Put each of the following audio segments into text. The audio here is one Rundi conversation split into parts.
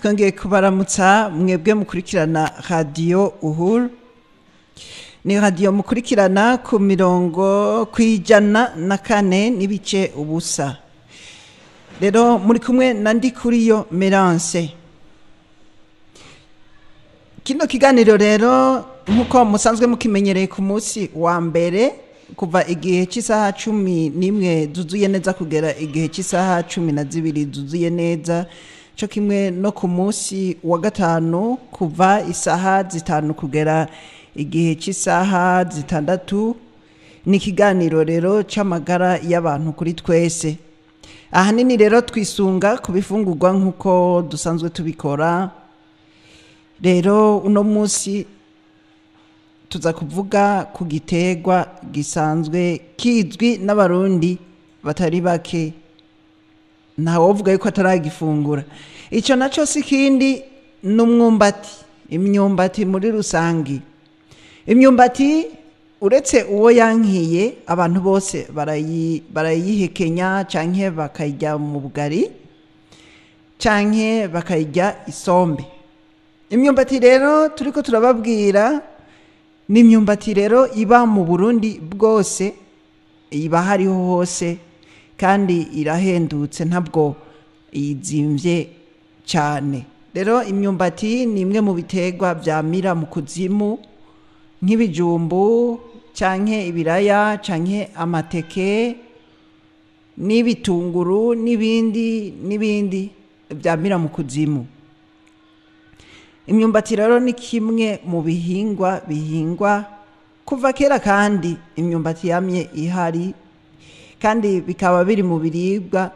Twongeye kubaramutsa mwebwe mukurikirana Radiyo Uhuru. Ni radiyo mukurikirana ku mirongo 104.0. Rero muri kumwe na Ndikuriyo Merance. Kino kiganiro rero, nk'uko musanzwe mukimenyereye, ku munsi wa mbere kuva igihe cy'isaha 11 zuzuye neza kugera igihe cy'isaha 12 zuzuye neza, cyo kimwe no ku munsi wa gatanu kuva isaha 5 kugera igihe cy'isaha 6, ni ikiganiro rero cy'amagara y'abantu kuri twese. Ahanini rero twisunga ku bifungurwa nk'uko dusanzwe tubikora. Rero uno munsi tuza kuvuga ku giterwa gisanzwe kizwi n'Abarundi batari bake, ntawovuga yuko ataragifungura. Icyo nacyo si ikindi, ni umwumbati, imyumbati muri rusange. Imyumbati, uretse uwo yankiye, abantu bose barayihekenya canke bakayirya mu bugari canke bakayirya isombe. Imyumbati rero turiko turababwira ni imyumbati rero iba mu Burundi bwose, iba hariho hose, kandi irahendutse, ntabwo izimvye cyane. Rero imyumbati ni imwe mu biterwa vyamira mu kuzimu nk'ibijumbu canke ibiraya canke amateke n'ibitunguru n'ibindi n'ibindi vyamira mu kuzimu. Imyumbati rero ni kimwe mu bihingwa bihingwa kuva kera, kandi imyumbati yamye ihari, kandi bikaba biri mu biribwa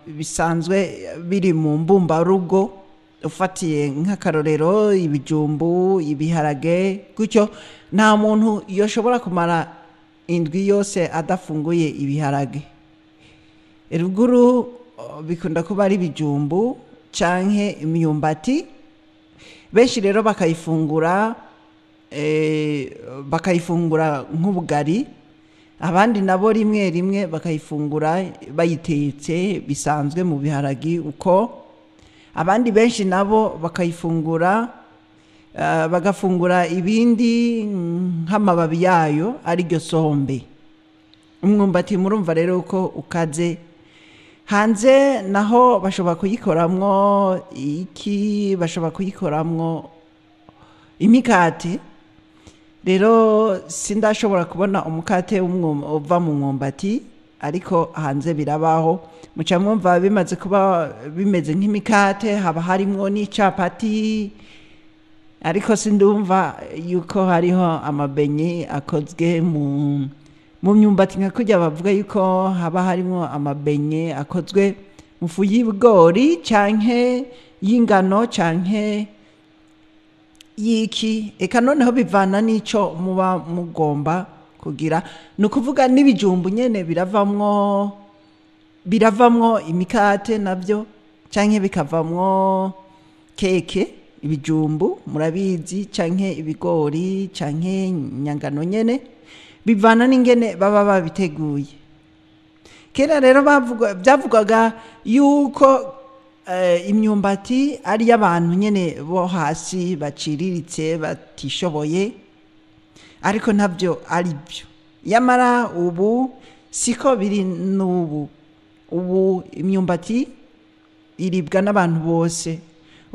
bisanzwe biri mu mbumbarugo, ufatiye nk'akarorero ibijumbu, ibiharage gutyo. Nta muntu yoshobora kumara indwi yose adafunguye ibiharage. Ruguru bikunda kuba ari ibijumbu canke imyumbati. Benshi rero bakayifungura nk'ubugari, abandi nabo rimwe rimwe bakayifungura bayitetse bisanzwe mu biharagi uko, abandi benshi nabo bakayifungura bagafungura ibindi nk'amababi yayo, ariryo sombe. Umwumbati murumva rero ko ukaze. Hanze naho bashobora kuyikoramwo iki? Bashobora kuyikoramwo imikate. Rero sindashobora kubona umukate uva mu mwumbati, ariko hanze birabaho. Muca mwumva bimaze kuba bimeze nk'imikate, haba harimwo n'icapati, ariko sindumva yuko hariho amabenye akozwe mu myumbati nka kurya bavuga yuko haba harimo amabenye akozwe mu fu y'ibigori canke y'ingano canke y'iki. Eka noneho bivana n'ico muba mugomba kugira. Ni ukuvuga n'ibijumbu nyene biravamwo imikate navyo canke bikavamwo keke. Ibijumbu murabizi, canke ibigori canke nyangano nyene, bivana n'ingene baba babiteguye. Kera rero byavugwaga yuko imyumbati ari iy'abantu nyene bo hasi, baciriritse, batishoboye, ariko ntabyo ari byo. Yamara ubu siko biri n'ubu. Ubu imyumbati iribwa n'abantu bose,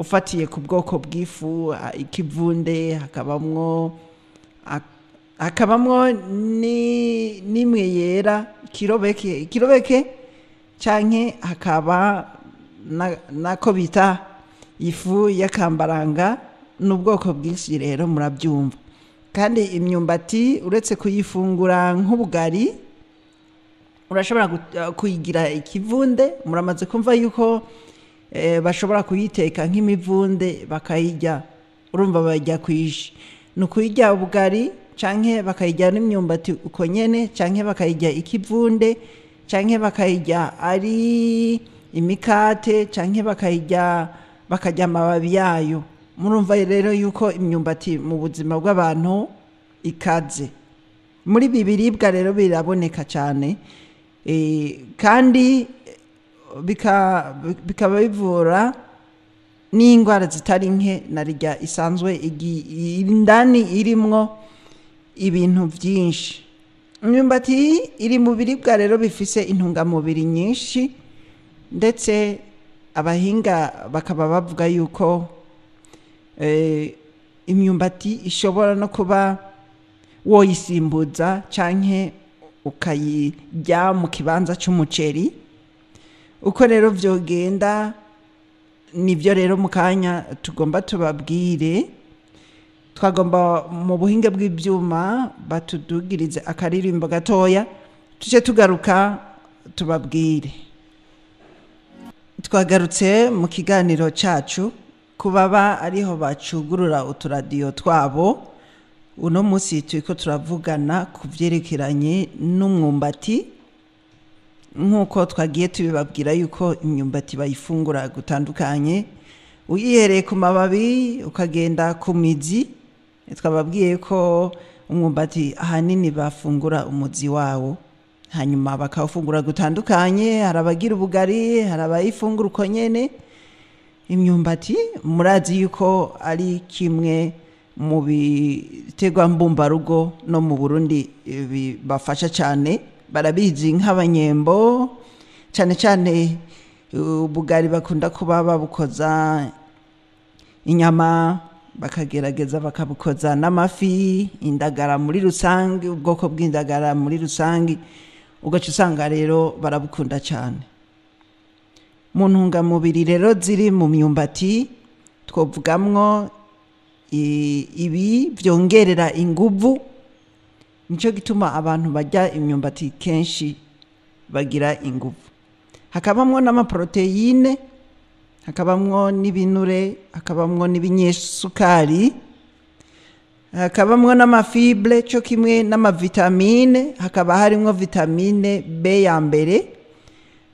ufatiye ku bwoko bw'ifu, ikivunde, hakabamwo n'imwe yera, ikirobeke, canke hakaba nako bita ifu y'akambaranga, n'ubwoko bwinshi rero murabyumva. Kandi imyumbati, uretse kuyifungura nk'ubugari, urashobora kuyigira ikivunde. Muramaze kumva yuko bashobora kuyiteka nk'imivunde bakayirya. Urumva bayirya kwishi, ni ukuyirya ubugari canke bakayirya n'imyumbati uko nyene, canke bakayirya ikivunde, canke bakayirya ari imikate, canke bakarya amababi yayo. Murumva rero yuko imyumbati mu buzima bw'abantu ikaze. Muri ibi biribwa rero biraboneka cyane, kandi bikaba bivura. N'indwara zitari nke na rirya isanzwe indani irimwo ibintu byinshi. Imyumbati iri mu biribwa rero bifise intungamubiri nyinshi, ndetse abahinga bakaba bavuga yuko imyumbati ishobora no kuba woyisimbuza canke ukayirya mu kibanza c'umuceri. Uko rero vyogenda nibyo rero mu kanya tugomba tubabwire. Twagomba mu buhinga bw'ibyuma batudugirize akaririmbo gatoya, tujye tugaruka tubabwire. Twagarutse mu kiganiro cyacu. Ku baba ariho bacugurura uturadiyo twabo, uno munsi turiko turavugana ku byerekeranye n'umwumbati, nk'uko twagiye tubibabwira yuko imyumbati bayifungura gutandukanye, uyihereye ku mababi ukagenda ku mizi. Twababwiye ko umwumbati ahanini bafungura umuzi wawo, hanyuma bakawufungura gutandukanye. Hari abagira ubugari, hari abayifungura uko nyene. Imyumbati murazi yuko ari kimwe mu biterwa mbumbarugo no mu Burundi bibafasha cyane, barabizi nk'abanyembo cyane cyane. Ubugari bakunda kuba babukoza inyama, bakagerageza bakabukoza n'amafi, indagara muri rusange, ubwoko bw'indagara muri rusange, ugaca usanga rero barabukunda cyane. Mu ntungamubiri rero ziri mu myumbati twavugamwo ibi byongerera inguvu. Nicyo gituma abantu barya imyumbati kenshi bagira inguvu. Hakabamwo n'amaporoteyine, hakabamwo n'ibinure, hakabamwo n'ibinyesukari, hakabamwo n'amafibre cyo kimwe n'amavitamine. Hakaba harimwo vitamine B ya mbere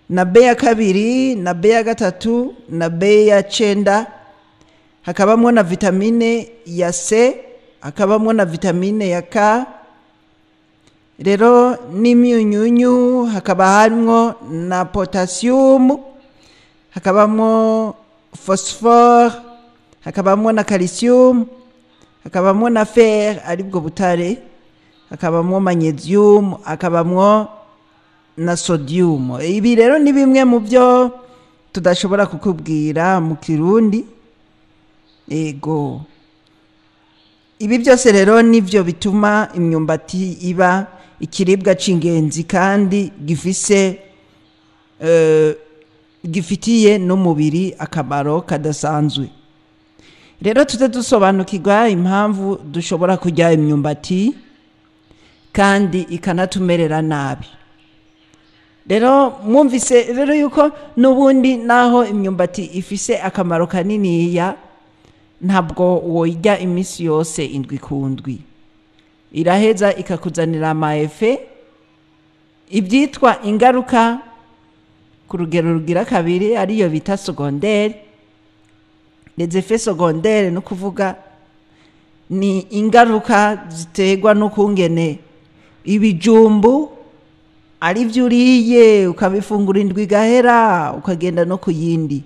na B ya kabiri na B ya gatatu na B ya cenda, hakabamwo na vitamine ya C, hakabamwo na vitamine ya K rero n'imyunyunyu, hakaba harimwo na potasiyumu, hakabamwo phosphore, hakabamwo na calcium, hakabamwo na fer aribwo butare, hakabamwo magnesium, hakabamwo na sodium. Ibi rero ni bimwe mu byo tudashobora kukubwira mu Kirundi. Ego, ibi byose rero nibyo bituma imyumbati iba ikiribwa c'ingenzi kandi gifise gifitiye n'umubiri akamaro kadasanzwe. Rero tuze dusobanukirwa impamvu dushobora kurya imyumbati kandi ikanatumerera nabi. Rero mwumvise rero yuko n'ubundi naho imyumbati ifise akamaro kaniniya, ntabwo woyirya iminsi yose indwi ku ndwi. Iraheza ikakuzanira ama effets, ibyitwa ingaruka ku rugero rugira kabiri, ariyo bita secondaire, les effets secondaires. No kuvuga ni ingaruka ziterwa n'ukungene ibijumbu ari byo uriye, ukabifungura indwi igahera, ukagenda no ku yindi.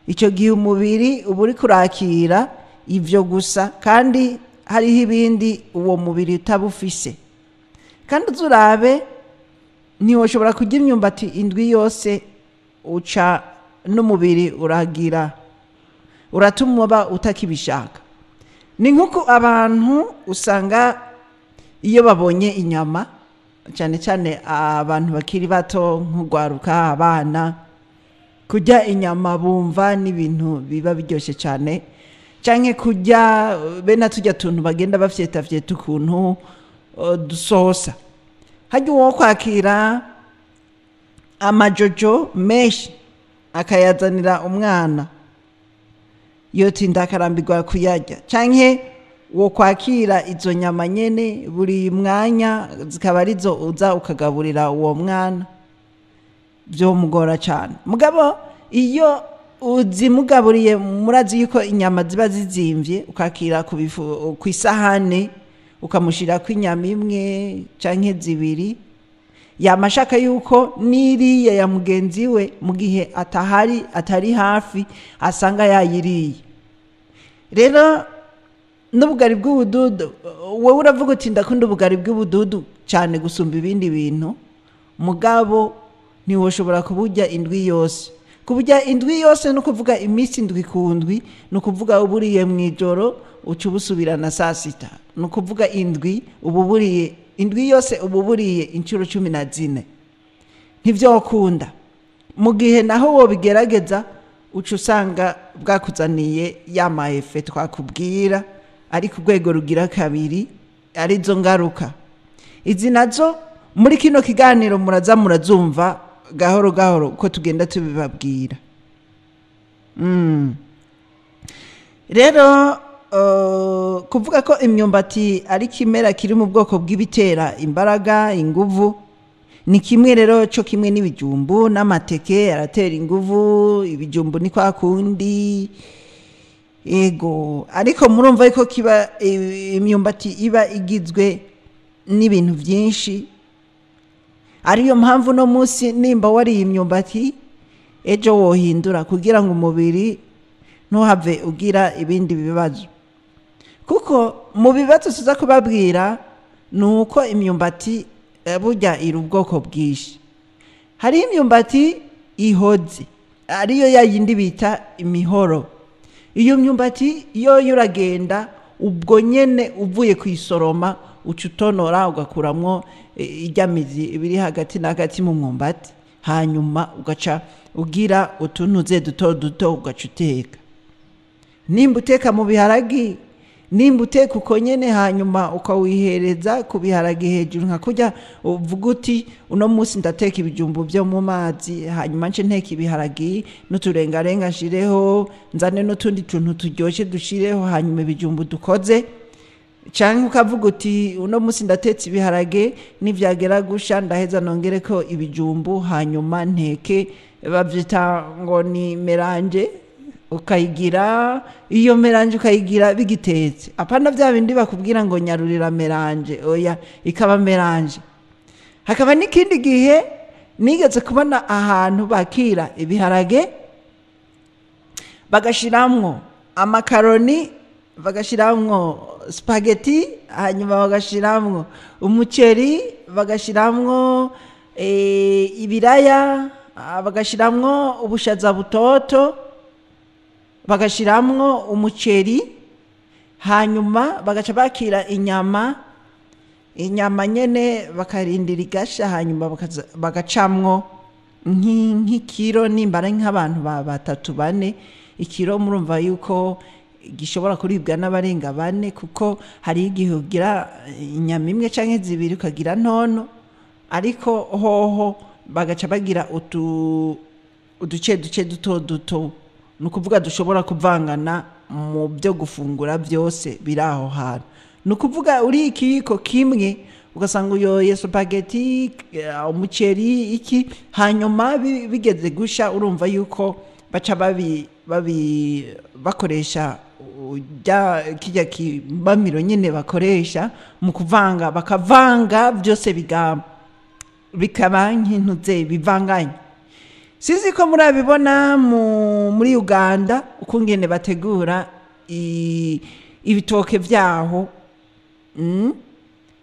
Icyo gihe umubiri uba uri kurakira ibyo gusa, kandi hariho ibindi uwo mubiri utaba ufise. Kandi uzurabe, ntiwoshobora kurya imyumbati indwi yose, uca n'umubiri uragira uratuma uba utakibishaka. Ni nk'uko abantu usanga iyo babonye inyama, cyane cyane abantu bakiri bato nk'urwaruka, abana, kurya inyama bumva n'ibintu biba biryoshye cyane, canke kurya bene tujya tuntu bagenda bafyetafyeta ukuntu dusosa. Harya uwo kwakira amajojo menshi akayazanira umwana, yotinda akarambirwa kuyarya, canke wo kwakira izo nyama nyene buri mwanya zikaba arizo uza ukagaburira uwo mwana, byomugora cyane. Mugabo iyo uzimugaburiye, murazi yuko inyama ziba zizimvye, ukakira ku isahane ukamushirako inyama imwe canke zibiri. Yama ashaka yuko n'iriya ya mugenzi we, mu gihe atahari, atari hafi, asanga yayiriye. Rero n'ubugari bw'ubududu, wowe uravuga uti: "Ndakunda ubugari bw'ubududu cyane gusumba ibindi bintu." Mugabo ntiwoshobora kuburya indwi yose. Kuburya indwi yose ni ukuvuga iminsi 7 ku ndwi, ni ukuvuga uburiye mu ijoro uca ubusubirana saa sita, ni ukuvuga indwi uba uburiye indwi yose, uba uburiye inshuro 14. Ntibyokunda. Mu gihe naho wobigerageza, uca usanga bwakuzaniye ya ma effets twakubwira, ari ku rwego rugira kabiri, arizo ngaruka. Izi nazo muri kino kiganiro muraza murazumva gahoro gahoro uko tugenda tubibabwira. Rero kuvuga ko imyumbati ari ikimera kiri mu bwoko bw'ibitera imbaraga, inguvu, ni kimwe rero cyo kimwe n'ibijumbu n'amateke, aratera inguvu. Ibijumbu ni kwa kundi, yego. Ariko murumva ko kiba imyumbati iba igizwe n'ibintu byinshi, ariyo mpamvu no munsi nimba wariye imyumbati, ejo wohindura kugira ngo umubiri ntuhave ugira ibindi bibazo. Kuko mu bibazo tuza kubabwira ni uko imyumbati burya iri ubwoko bwinshi. Hariho imyumbati ihoze, ariyo ya yindi bita imihoro. Iyo myumbati yo uragenda ubwo nyene uvuye kuyisoroma, uca utonora, ugakuramwo irya mizi ibiri hagati na hagati mu mwumbati, hanyuma ugaca ugira utuntuze duto duto, ugaca uteka. Nimba uteka mu biharagi, nimba uteka uko nyene, hanyuma ukawihereza ku biharagi hejuru, nka kurya uvuga uti: "Uno munsi ndateka ibijumbu byo mu mazi, hanyuma nce nteka ibiharagi n'uturengarenga nshireho, nzane n'utundi tuntu turyoshye dushireho, hanyuma ibijumbu dukoze." Canke ukavuga uti: "Uno munsi ndatetse ibiharage, nivyagera gusha ndaheza nongereko ibijumbu, hanyuma nteke." Bavyita ngo ni mélange. Ukayigira iyo mélange, ukayigira bigitetse, apana bya bindi bakubwira ngo nyarurira mélange, oya, ikaba mélange. Hakaba n'ikindi gihe nigeze kubona ahantu bakira ibiharage, bagashiramwo amakaroni, bagashiramwo spaghetti, hanyuma bagashiramwo umuceri, bagashiramwo ibiraya, bagashiramwo ubushaza butoto, bagashiramwo umuceri, hanyuma bagaca bakira inyama, inyama nyene bakarindira igasha, hanyuma bagacamwo nk'ikiro, nimba ari nk'abantu ba batatu, bane. Ikiro murumva yuko gishobora kuribwa n'abarenga bane, kuko hari igihe ugira inyama imwe canke zibiri ukagira ntono. Ariko hoho bagaca bagira utu uduce duce duto duto, ni ukuvuga dushobora kuvangana mu byo gufungura byose biri aho hantu. Ni ukuvuga uri ikiyiko kimwe, ugasanga uyoye spaghetti, umuceri, iki, hanyuma bigeze gusha, urumva yuko baca babi bakoresha ujya kijya kibamiro nyine bakoresha mu kuvanga, bakavanga byose bikaba nk'intuze bivanganye. Sinzi ko murabibona muri Uganda ukungene bategura ibitoke vyaho,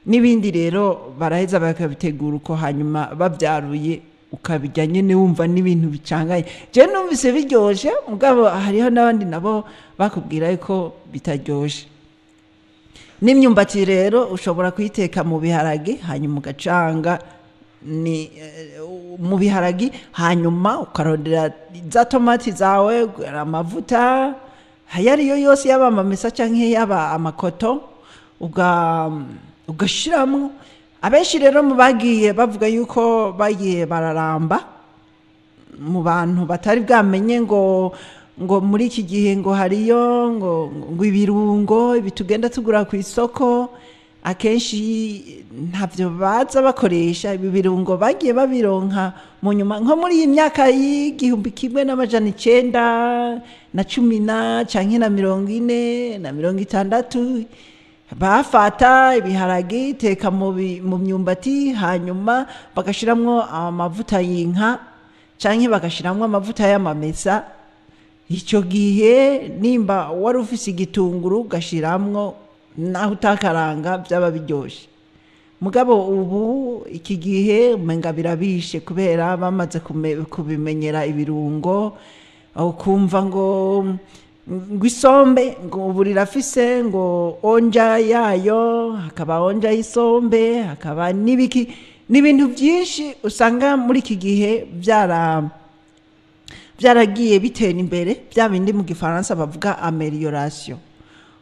N'ibindi rero baraheza bakabitegura uko, hanyuma babyaruye ukabijya nyine, wumva n'ibintu bicangaye. Je numvise biryoshe, mugabo hariho n'abandi nabo bakubwira yuko bitaryoshe. N'imyumbati rero ushobora kuyiteka mu biharage, hanyuma ugacanga ni mu biharagi, hanyuma ukarondera za tomati zawe, amavuta ayo ariyo yose, yaba amamesa canke yaba amakoto, ugashiramwo. Abenshi rero mu bagiye bavuga yuko bagiye bararamba, mu bantu batari bwamenye ngo muri iki gihe ngo hariyo ngo ibirungo ibi tugenda tugura ku isoko, akenshi ntabyo baza bakoresha. Ibi birungo bagiye babironka mu nyuma, nko muri iyi myaka y'1910 na canke na 40 na 60. Bafata ibiharage, teka mu myumbati, hanyuma bagashiramwo amavuta y'inka canke bagashiramwo amavuta y'amamesa. Icyo gihe nimba wari ufise igitunguru ugashiramwo, naho utakaranga, byaba biryoshe. Mugabo ubu iki gihe umenga birabishe, kubera bamaze kubimenyera ibirungo. Ukumva ngo isombe ngo ubu rirafise ngo onja yayo, hakaba onja y'isombe, hakaba n'ibiki, ni ibintu byinshi usanga muri iki gihe byaragiye bitera imbere, bya bindi mu Gifaransa bavuga amélioration.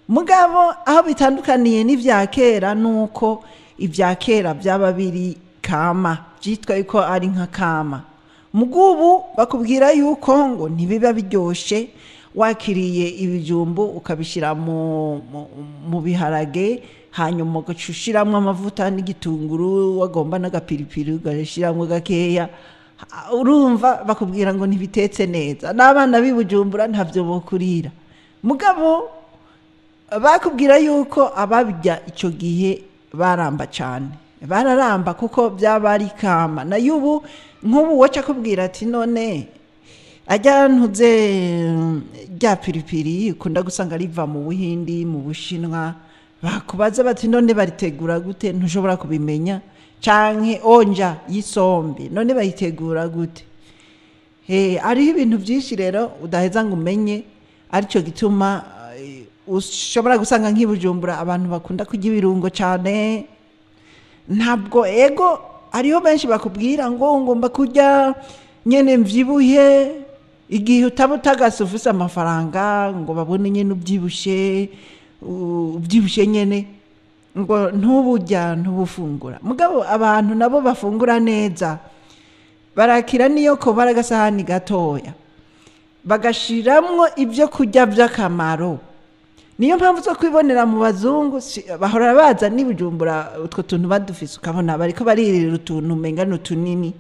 Mugabo aho bitandukaniye n'ivya kera nuko ibya kera byaba biri kama, byitwa yuko ari nka kama. Mugubu bakubwira yuko ngo ntibiba biryoshe wakiriye ibijumbu ukabishyira mu biharage, hanyuma ugaca ushiramwo amavuta n'igitunguru, wagomba n'agapiripiri ugashiramwo gakeya. Urumva bakubwira ngo ntibitetse neza, n'abana b'i Bujumbura ntabyo bokurira. Mugabo bakubwira yuko ababirya icyo gihe baramba cyane, bararamba kuko byaba ari kama. Nayo ubu nk'ubu waca akubwira ati: "None ajya ntuze rya piripiri ukunda gusanga riva mu Buhindi, mu Bushinwa?" Bakubaza bati: "None baritegura gute?" Ntushobora kubimenya. Canke onja y'isombe, none bayitegura gute? Hariho ibintu byinshi rero udaheza ngo umenye. Aricyo gituma ushobora gusanga nk'i Bujumbura abantu bakunda kurya ibirungo cyane. Ntabwo ego, hariho benshi bakubwira ngo ngomba kurya nyene mvyibuhe. Igihe utaba utagase ufise amafaranga, ngo babone nyene ubyibushe, ubyibushe nyene, ngo ntuburya, ntubufungura. Mugabo abantu nabo bafungura neza barakira niyo ko bari agasahani gatoya, bagashiramwo ibyo kurya by'akamaro. Niyo mpamvu zo kwibonera mu bazungu bahora baza n'ibujumbura utwo tuntu badufise, ukabona bariko baririra utuntu umenga ni utunini,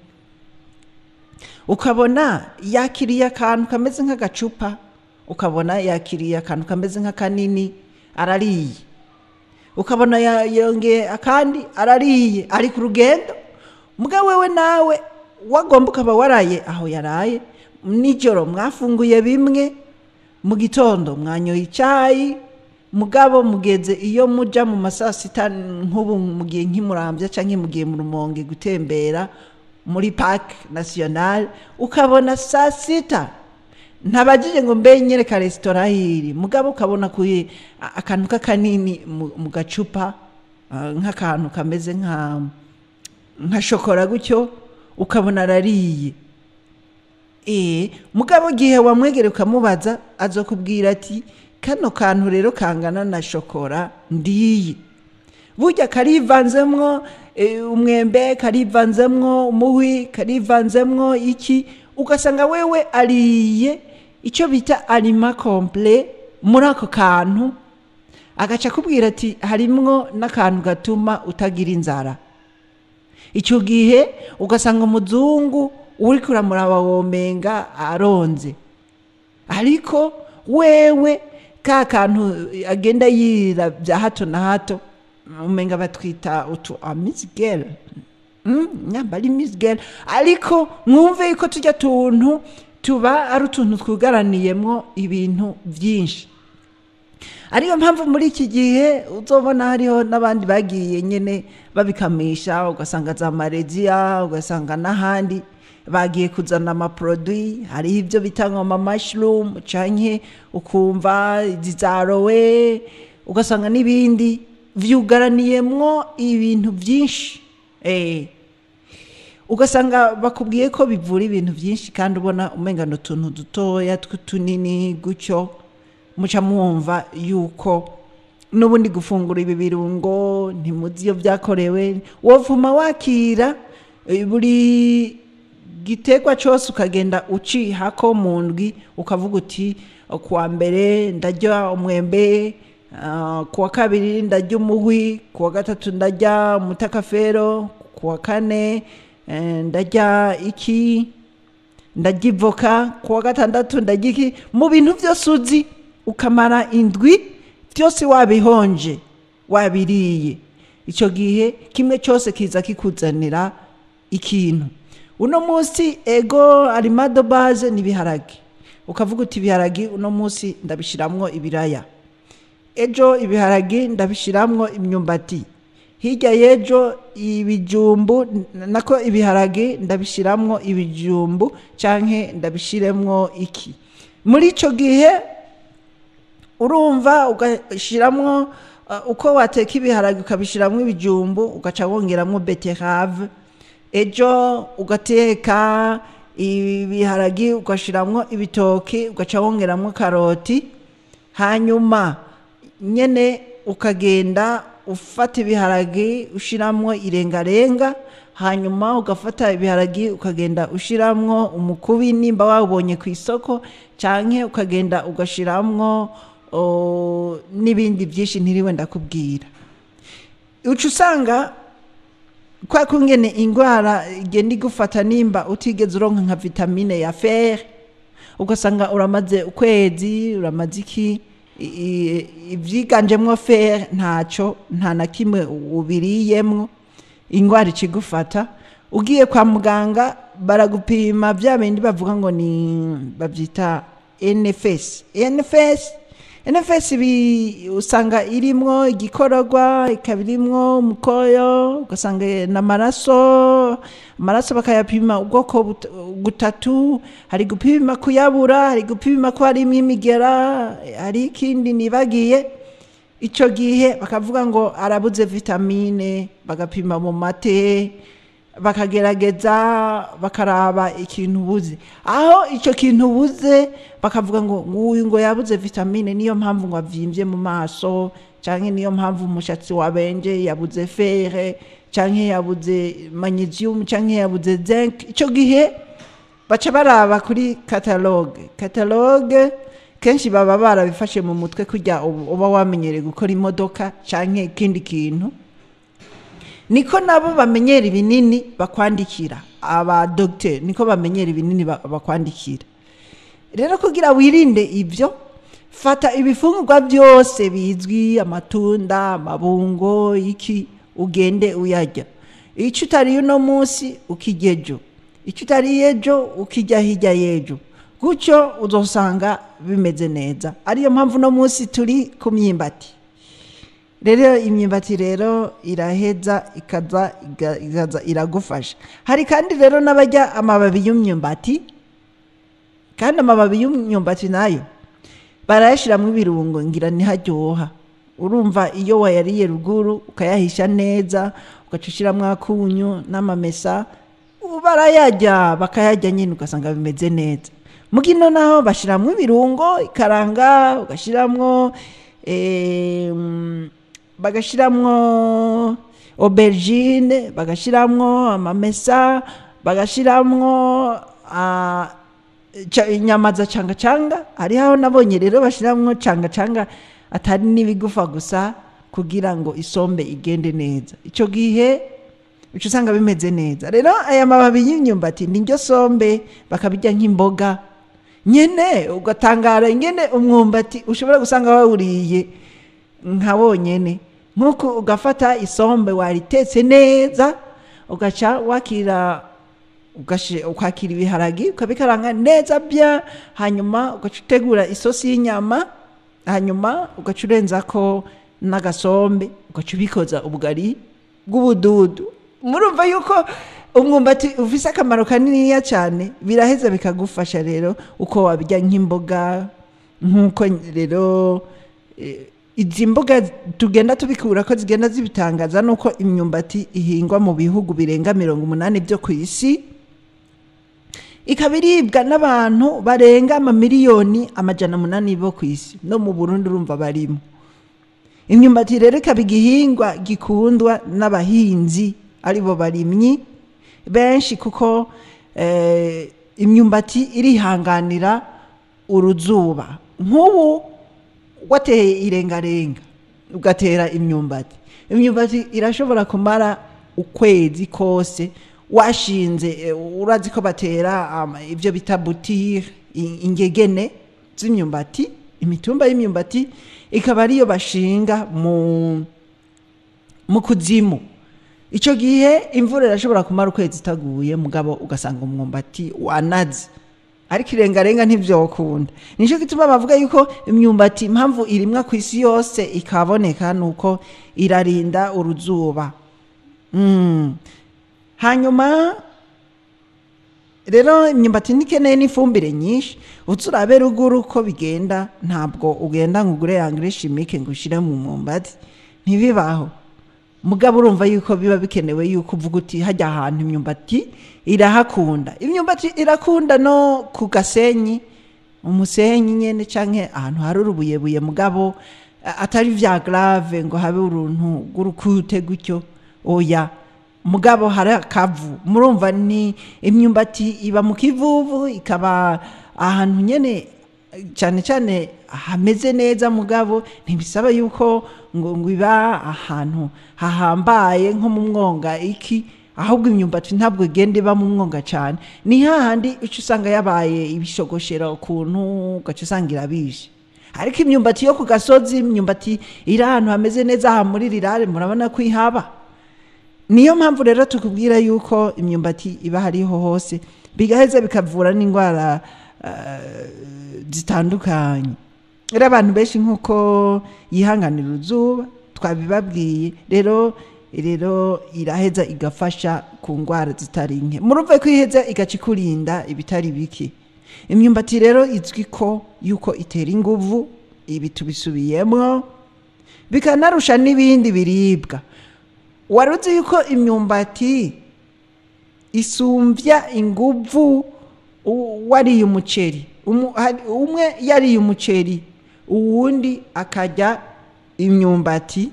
ukabona yakiriye akantu kameze nk'agacupa, ukabona yakiriye akantu kameze nk'akanini arariye, ukabona yongeye akandi arariye, ari ku rugendo. Muga wewe nawe wagomba ukaba waraye aho yaraye nijoro, mwafunguye bimwe, mu gitondo mwanyoye icyayi, mugabo mugeze iyo muja mu masaa sita, nk'ubu mugiye nk'imurambya cyangwa mugiye mu Rumonge gutembera muri Parc National, ukabona saa sita ntabagije ngo mbe nyereka resitora hiri, mugabo ukabona kuye akantu k'akanini mu gacupa, nk'akantu kameze nka shokora gutyo, ukabona arariye. Mugabo igihe wamwegere ukamubaza, azokubwira ati: "Kano kantu rero kangana na shokora ndiye, burya karivanzemwo umwembe, karivanzemwo umuhwi, karivanzemwo iki." Ugasanga wewe ariye icyo bita aliment complet muri ako kantu, agaca akubwira ati harimwo n'akantu gatuma utagira inzara. Icyo gihe ugasanga umuzungu uri kuramuraba womenga aronze, ariko wewe ka kantu agenda yirira bya hato na hato, umenga batwita utu amuse-gueule, nyamba ari amuse-gueule. Ariko mwumve yuko tujya tuntu tuba ari utuntu twugaraniyemwo ibintu byinshi. Ariyo mpamvu muri iki gihe uzobona hariho n'abandi bagiye nyene babikamisha, ugasanga za Malaysia, ugasanga n'ahandi bagiye kuzana amaproduit. Hariho ibyo bita ngo ama mushroom, canke ukumva izi za aloe, ugasanga n'ibindi vyugaraniyemwo ibintu byinshi. Ugasanga bakubwiye ko bivura ibintu byinshi, kandi ubona umenga ni utuntu dutoya tw'utunini gutyo. Muca mwumva yuko n'ubundi gufungura ibi birungo ntimuzi iyo byakorewe. Wovuma wakira buri giterwa cyose, ukagenda ucihako mu ndwi, ukavuga uti: "Kuwa mbere ndarya umwembe, kuwa kabiri ndarya umuhwi, kuwa gatatu ndarya umutakafero, kuwa kane ndarya iki, ndarya ivoka, kuwa gatandatu ndarya iki." Mu bintu byose uzi, ukamara indwi byose wabihonje. Wabiriye, icyo gihe kimwe cyose kiza kikuzanira ikintu. Uno munsi ego aliment de base ni ibiharage, ukavuga uti: "Ibiharagi uno munsi ndabishiramwo ibiraya, ejo ibiharagi ndabishiramwo imyumbati, hirya y'ejo ibijumbu, nako ibiharagi ndabishiramwo ibijumbu canke ndabishiremwo iki." Muri ico gihe urumva ugashiramwo uko wateka ibiharagi ukabishiramwo ibijumbu, ugaca wongeramwo betterave. Ejo ugateka ibiharagi ugashiramwo ibitoki, ugaca wongeramwo karoti. Hanyuma nyene ukagenda ufata ibiharagi ushiramwo irengarenga, hanyuma ugafata ibiharagi ukagenda ushiramwo umukubi nimba wawubonye ku isoko, canke ukagenda ugashiramwo n'ibindi byinshi ntiriwe ndakubwira. Uca usanga kwa kungene ingwara igenda igufata nimba utigeze uronka nka vitamine ya fer, ugasanga uramaze ukwezi, uramaze iki, ibyiganjemwo fer ntaco, nta na kimwe ubiriyemwo, ingwara ikigufata. Ugiye kwa muganga baragupima bya bindi bavuga ngo ni babyita NFS. NFS usanga irimwo igikororwa, ikaba irimwo umukoyo, ugasanga n'amaraso. Amaraso bakayapima ubwoko butatu: hari gupima kuyabura, hari gupima ko harimo imigera, hari ikindi nibagiye. Icyo gihe bakavuga ngo arabuze vitamine, bagapima mu mate, bakagerageza bakaraba ikintu ubuze. Aho icyo kintu ubuze bakavuga ngo nguyu ngo yabuze vitamine, niyo mpamvu ngo avyimbye mu maso, canke niyo mpamvu umushatsi wabenje, yabuze fer, canke yabuze magnesium, canke yabuze zinc. Icyo gihe baca baraba kuri catalogue. Catalogue kenshi baba barabifashe mu mutwe, kujya uba wamenyereye gukora imodoka canke ikindi kintu, niko nabo bamenyera ibinini bakwandikira. Aba docteur niko bamenyera ibinini bakwandikira. Rero kugira wirinde ibyo, fata ibifungurwa byose bizwi, amatunda, amabungo, iki, ugende uyarya. Icyo utariye uno munsi ukirya ejo, icyo utariye ejo ukirya hirya y'ejo, gutyo uzosanga bimeze neza. Ariyo mpamvu uno munsi turi ku myimbati. Rero imyumbati rero iraheza ikaza iragufasha. Hari kandi rero n'abarya amababi y'imyumbati, kandi amababi y'imyumbati nayo barayashyiramo ibirungo, ngira ntiharyoha. Urumva iyo wayariye ruguru ukayahisha neza, ugaca ushyiramo akunyu n'amamesa, barayarya, bakayarya nyine, ugasanga bimeze neza. Mugino naho bashyiramo ibirungo, ikaranga, ugashyiramo bagashyiramo aubergine, bagashyiramo amamesa, bagashyiramo inyama za canga canga. Hariho aho nabonye rero bashyiramo canga canga, atari n'ibigufa gusa, kugira ngo isombe igende neza. Icyo gihe uca usanga bimeze neza. Rero aya mababi y'imyumbati ni ryo sombe, bakabirya nk'imboga nyene, ugatangara ingene umwumbati ushobora gusanga wawuriye nka wonyene. Nk'uko ugafata isombe waritetse neza, ugaca wakira ukakira ibiharagi, ukabikaranga neza bya, hanyuma ugaca utegura isosi y'inyama, hanyuma ugaca urenzako n'agasombe, ugaca ubikoza ubugari bw'ubududu. Murumva yuko umwumbati ufise akamaro kaniniya cyane. Biraheza bikagufasha rero uko wabirya nk'imboga. Nk'uko rero izi mboga tugenda tubikura ko zigenda zibitangaza, nuko imyumbati ihingwa mu bihugu birenga 80 byo ku isi, ikaba iribwa n'abantu barenga amamiliyoni 800 bo ku isi, no mu Burundi urumva barimo. Imyumbati rero ikaba igihingwa gikundwa n'abahinzi, aribo barimyi benshi, kuko imyumbati irihanganira uruzuba. Nk'ubu wateye irengarenga, ugatera imyumbati, imyumbati irashobora kumara ukwezi kose washinze. Urazi ko batera ibyo bita boutures, ingegene z'imyumbati, imitumba y'imyumbati, ikaba ariyo bashinga mu Mu kuzimu icyo gihe imvura irashobora kumara ukwezi itaguye, mugabo ugasanga umwumbati wanaze, ariko irengarenga ntivyokunda. Nico gituma bavuga yuko imyumbati, impamvu irimwa ku isi yose ikaboneka, nuko irarinda uruzuba. Hanyuma rero imyumbati ntikeneye n'ifumbire nyinshi. Uza urabe ruguru ko bigenda, ntabwo ugenda ngo ugure engrais chimique ngo ushire mu mwumbati, ntibibaho. Mugabo urumva yuko biba bikenewe yuko uvuga uti hajya ahantu imyumbati irahakunda. Imyumbati irakunda no ku gasenyi, umusenyi nyene, canke ahantu hari urubuyebuye, mugabo atari vya grave ngo habe uruntu rw'urukute gutyo, oya, mugabo hari akavu. Murumva ni imyumbati iba mu kivuvu, ikaba ahantu nyene cyane cyane hameze neza, mugabo ntibisaba yuko ngo iba ahantu hahambaye nko mu mwonga iki. Ahubwo imyumbati ntabwo igenda iba mu mwonga cyane, ni hahandi uca usanga yabaye ibishogoshera ukuntu, ugaca usanga irabishe. Ariko imyumbati yo ku gasozi, imyumbati iri ahantu hameze neza, aha muri rirare murabona ko ihaba. Niyo mpamvu rero tukubwira yuko imyumbati iba hariho hose, bigaheza bikavura n'indwara zitandukanye. Rero abantu benshi, nk'uko yihanganira uruzuba twabibabwiye, rero iraheza igafasha ku ndwara zitari nke. Murumve ko iheza igaca ikurinda ibitari bike. Imyumbati rero izwi ko yuko itera inguvu, ibi tubisubiyemwo, bikanarusha n'ibindi biribwa. Wari uzi yuko imyumbati isumvya inguvu wariye umuceri? Umwe yariye umuceri, uwundi akarya imyumbati,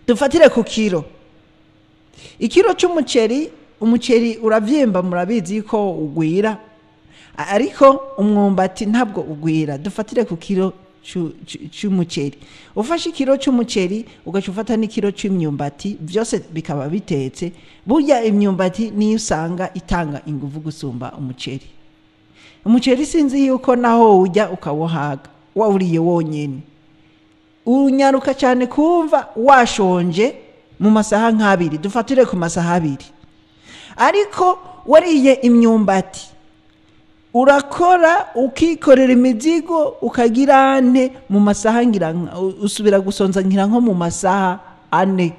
dufatire ku kiro, ikiro c'umuceri. Umuceri uravyimba, murabizi ko ugwira, ariko umwumbati ntabwo ugwira. Dufatire ku kiro c'umuceri. Ufashe ikiro c'umuceri, ugaca ufata n'ikiro c'imyumbati, byose bikaba bitetse, burya imyumbati niyo usanga itanga inguvu gusumba umuceri. Umuceri sinzi yuko naho ujya ukawuhaga wawuriye wonyene, unyaruka cyane kumva washonje mu masaha nk'abiri, dufatire ku masaha 2. Ariko wariye imyumbati, urakora, ukikorera imizigo, ukagira ane mu masaha ngira usubira gusonza ngira nko mu masaha 4.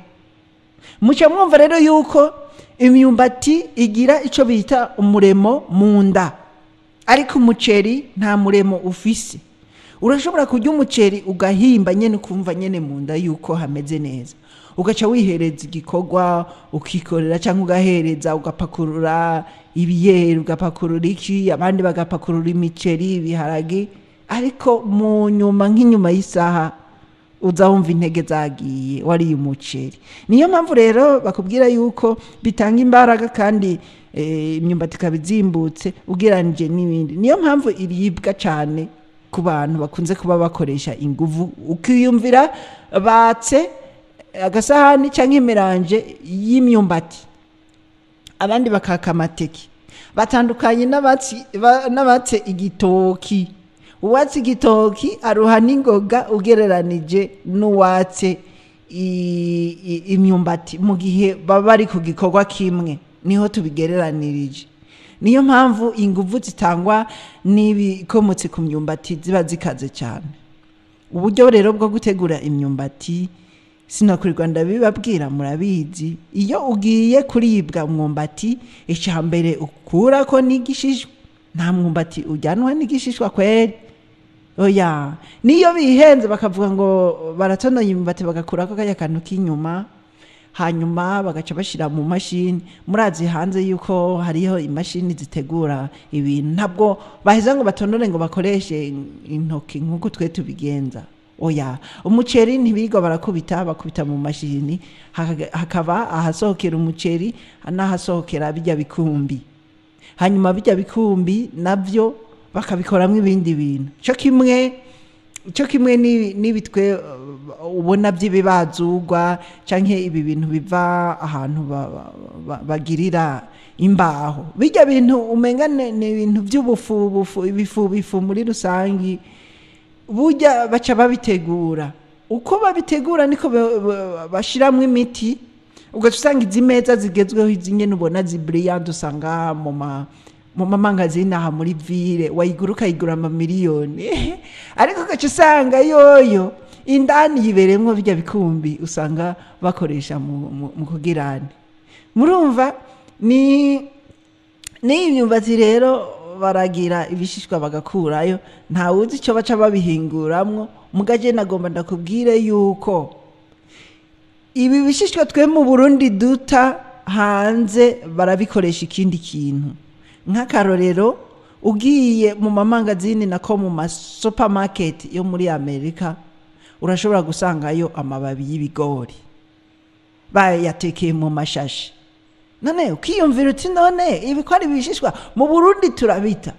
Muca mwumva rero yuko imyumbati igira ico bita umuremo mu nda, ariko umuceri nta muremo ufise. Urashobora kurya umuceri ugahimba nyene, ukumva nyene mu nda yuko hameze neza, ugaca wihereza igikorwa, ukikorera cyangwa ugahereza, ugapakurura ibiyeri, ugapakurura iki, abandi bagapakurura imiceri, ibiharage, ariko mu nyuma, nk'inyuma y'isaha, uza wumva intege zagiye wariye umuceri. Niyo mpamvu rero bakubwira yuko bitanga imbaraga, kandi imyumbati ikaba izimbutse ugereranije n'ibindi. Niyo mpamvu iribwa cyane ku bantu bakunze kuba bakoresha inguvu. Ukiyumvira batse agasahani cyangwa i mélange y'imyumbati, abandi bakaka amateke, batandukanye n'abatse igitoki. Uwatse igitoki aruha n'ingoga ugereranije n'uwatse imyumbati mu gihe baba bari ku gikorwa kimwe. Niho tubigereranirije. Niyo mpamvu inguvu zitangwa n'ibikomotse ku myumbati ziba zikaze cyane. Uburyo rero bwo gutegura imyumbati sinakurirwa ndabibabwira, murabizi. Iyo ugiye kuribwa umwumbati, icya mbere ukurako n'igishishwa. Nta mwumbati ujyanwa n'igishishwa kweri, oya. Niyo bihenze bakavuga ngo baratonoye imyumbati, bagakurako kajya kantu k'inyuma, hanyuma bagaca bashyira mu mashini. Murazi hanze yuko hariho imashini zitegura ibintu, ntabwo baheza ngo batonore ngo bakoreshe intoki nk'uko twe tubigenza, oya. Umuceri ntibigwa barakubita, bakubita mu mashini, hakaba ahasohokera umuceri n'ahasohokera bijya bikumbi. Hanyuma bijya bikumbi nabyo bakabikoramo ibindi bintu, cyo kimwe n'ibitwe ubona by'ibibazugwa canke ibi bintu biva ahantu bagirira imbaho, bijya bintu umenga ni ibintu by'ubufu bufu, ibifu bifu muri rusangi, burya baca babitegura. Uko babitegura niko bashiramwo imiti, ugaca usanga izi meza zigezweho, izi nyene ubona zibrillant, usanga mu mamangazini aha muri ville, wayigura ukayigura amamiliyoni, ariko ugaca usanga yoyo indani yibereyemwo birya bikumbi usanga bakoresha mu kugirane. Murumva ni n'iyi myumbati rero baragira ibishishwa bagakurayo, ntawuzi icyo baca babihinguramwo. Mugaje nagomba ndakubwire yuko ibi bishishwa twe mu Burundi duta hanze barabikoresha ikindi kintu. Nk'akarorero, ugiye mu mamangazini, nako mu masupamaketi yo muri Amerika, urashobora gusangayo amababi y'ibigori bayatekeye mu mashashi. None ukiyumvira uti: "None ibi ko ari ibishishwa mu Burundi turabita,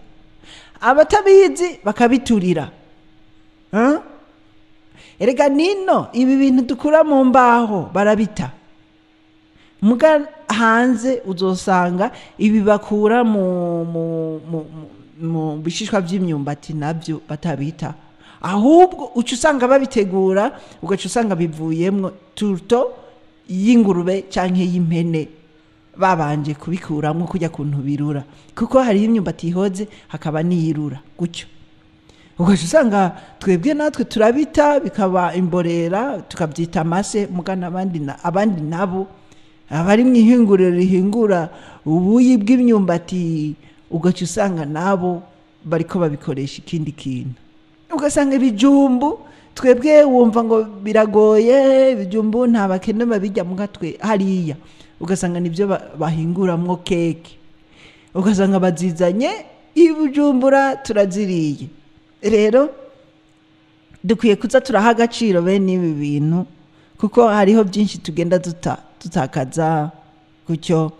abatabizi bakabiturira?" Huh? Erega nino ibi bintu dukura mu mbaho barabita, muga hanze uzosanga ibi bakura mu bishishwa by'imyumbati nabyo batabita, ahubwo uca usanga babitegura, ugaca usanga bivuyemwo tourteau y'ingurube canke y'impene, babanje kubikuramwo kujya kuntu birura, kuko hariho imyumbati ihoze hakaba n'iyirura gutyo. Ugaca usanga twebwe natwe turabita bikaba imborera, tukabyita amase, mugana abandi nabo abari mu ihinguriro rihingura ubuyi bw'imyumbati, ugaca usanga nabo bariko babikoresha ikindi kintu. Ugasanga ibijumbu twebwe wumva ngo biragoye, ibijumbu nta bakene babijya, muga twe hariya ugasanga nibyo bahinguramwo keke, ugasanga bazizanye ibujumbura turaziriye. Rero dukwiye kuza turaha agaciro bene ibi bintu, kuko hariho byinshi tugenda tutakaza gutyo,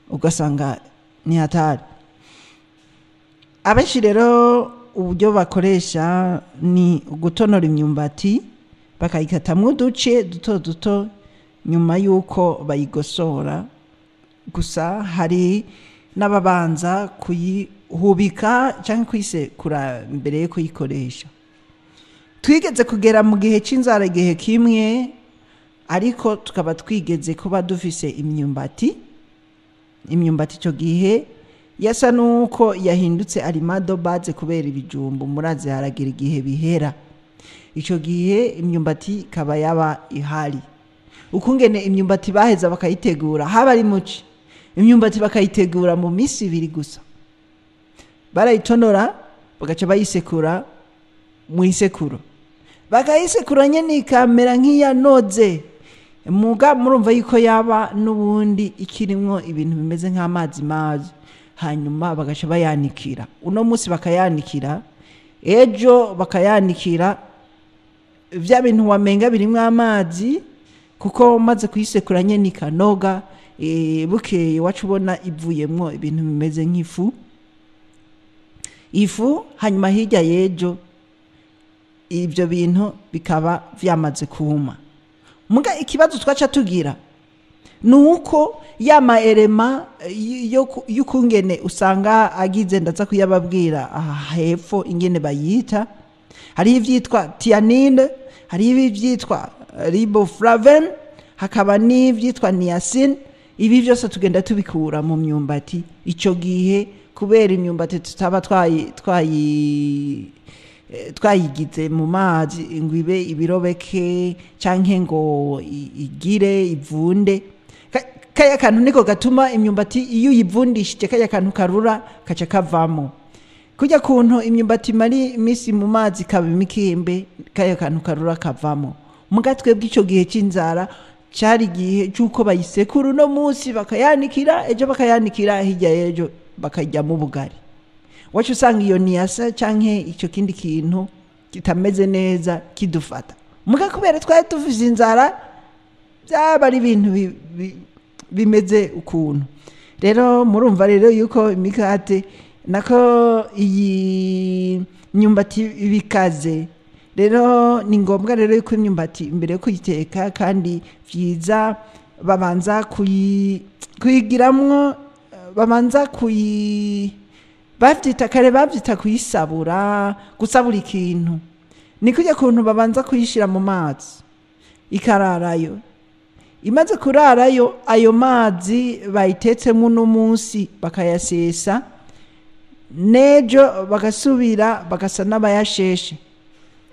ugasanga ni hatari. Abenshi rero uburyo bakoresha ni ugutonora imyumbati, bakayikatamwo uduce duto duto nyuma y'uko bayigosora. Gusa hari n'ababanza kuyihubika cyangwa kuyisekura mbere yo kuyikoresha. Twigeze kugera mu gihe cy'inzara igihe kimwe, ariko tukaba twigeze kuba dufise imyumbati. Imyumbati icyo gihe yasa nuko yahindutse aliment de base kubera ibijumbu, murazi haragira igihe bihera. Icyo gihe imyumbati ikaba yaba ihari. Ukungene imyumbati baheza bakayitegura, haba ari muci, imyumbati bakayitegura mu minsi 2 gusa. Barayitonora, bagaca bayisekura mu isekuro, bakayisekura nyene ikamera nk'iyanoze, muga murumva yuko yaba n'ubundi ikirimwo ibintu bimeze nk'amazi mazi. Hanyuma bagaca bayanikira, uno munsi bakayanikira, ejo bakayanikira, vya bintu wamenga birimwo amazi, kuko umaze kuyisekura nyene ikanoga, bukeye wacu ubona ivuyemwo ibintu bimeze nk'ifu ifu. Hanyuma hirya y'ejo ibyo bintu bikaba vyamaze kuma. Muga ikibazo twaca tugira ni uko ya ma éléments y'ukungene usanga agize, ndaza kuyababwira aha hepfo ingene bayita. Hariho ivyitwa thionine, hariho ivyitwa riboflavin, hakaba n'ivyitwa niacin. Ibi byose tugenda tubikura mu myumbati. Ico gihe kubera imyumbati tutaba twayigize mu mazi ngo ibe ibirobeke canke ngo igire ivunde, kaya kantu niko gatuma imyumbati iyo uyivundishije kaya kantu karura kaca kavamo. Kujya kuntu imyumbati imara iminsi mu mazi ikaba imikembe, kaya kantu karura kavamo. Muga twebwe ico gihe c'inzara cari igihe c'uko bayisekura uno munsi, bakayanikira ejo, bakayanikira hirya y'ejo, bakaryamo ubugari. Wacu usanga iyo niacin canke ico kindi kintu kitameze neza kidufata. Muga kubera twari dufise inzara, byaba ari ibintu bimeze ukuntu. Rero murumva rero yuko imikate, nako iyi myumbati bikaze. Rero ni ngombwa rero yuko imyumbati imbere yo kuyiteka, kandi vyiza babanza kuyigiramwo, babanza kuyi, bavyita kare bavyita kuyisabura, gusabura ikintu. Ni kujya kuntu babanza kuyishyira mu mazi ikararayo. Imaze kurarayo, ayo mazi bayitetsemo uno munsi bakayasesa, n'ejo bagasubira bagasa n'abayasheshe,